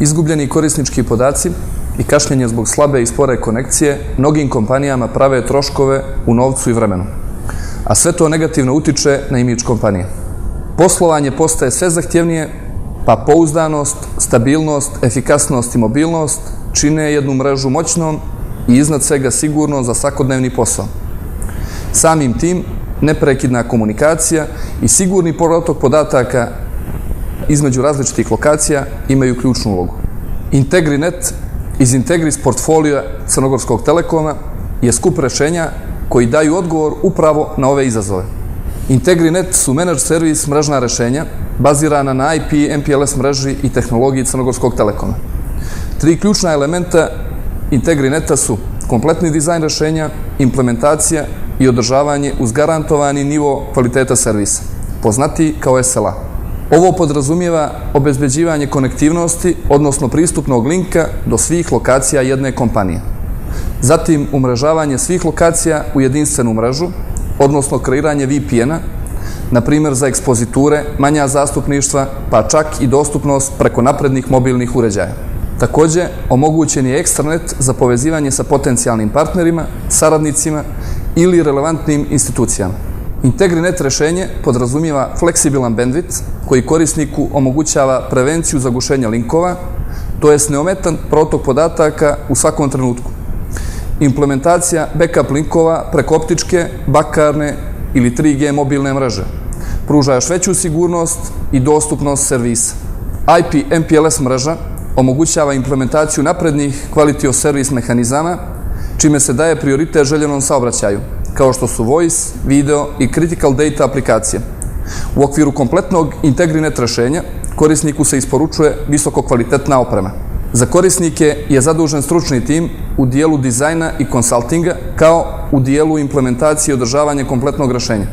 Izgubljeni korisnički podaci i kašnjenje zbog slabe i spore konekcije mnogim kompanijama prave troškove u novcu i vremenu, a sve to negativno utiče na imidž kompanije. Poslovanje postaje sve zahtjevnije, pa pouzdanost, stabilnost, efikasnost i mobilnost čine jednu mrežu moćnom i iznad svega sigurno za svakodnevni posao. Samim tim, neprekidna komunikacija i sigurni protok podataka između različitih lokacija imaju ključnu ulogu. Integrinet iz Integris portfolija Crnogorskog Telekoma je skup rešenja koji daju odgovor upravo na ove izazove. Integrinet su managed service mrežna rešenja bazirana na IP, MPLS mreži i tehnologiji Crnogorskog Telekoma. Tri ključna elementa Integrineta su kompletni dizajn rešenja, implementacija i održavanje uz garantovani nivo kvaliteta servisa, poznatiji kao SLA. Ovo podrazumijeva obezbeđivanje konektivnosti, odnosno pristupnog linka do svih lokacija jedne kompanije. Zatim umrežavanje svih lokacija u jedinstvenu mrežu, odnosno kreiranje VPN-a, na primjer za ekspoziture, manja zastupništva, pa čak i dostupnost preko naprednih mobilnih uređaja. Također, omogućen je ekstranet za povezivanje sa potencijalnim partnerima, saradnicima ili relevantnim institucijama. Integrinet rešenje podrazumijeva fleksibilan bandwidth koji korisniku omogućava prevenciju zagušenja linkova, to jest neometan protok podataka u svakom trenutku. Implementacija backup linkova preko optičke, bakarne ili 3G mobilne mreže pruža još veću sigurnost i dostupnost servisa. IP MPLS mreža omogućava implementaciju naprednih quality of service mehanizama, čime se daje prioritet željenom saobraćaju, kao što su voice, video i critical data aplikacije. U okviru kompletnog Integrinet rešenja korisniku se isporučuje visoko kvalitetna oprema. Za korisnike je zadužen stručni tim u dijelu dizajna i konsultinga, kao u dijelu implementacije i održavanja kompletnog rešenja.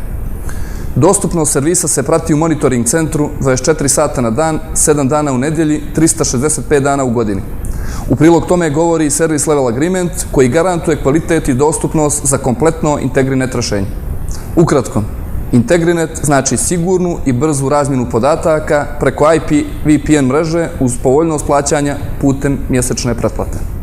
Dostupnost servisa se prati u monitoring centru 24 sata na dan, 7 dana u nedjelji, 365 dana u godini. U prilog tome govori i Service Level Agreement koji garantuje kvalitet i dostupnost za kompletno Integrinet rešenje. Ukratko, Integrinet znači sigurnu i brzu razmjenu podataka preko IP VPN mreže uz povoljnost plaćanja putem mjesečne pretplate.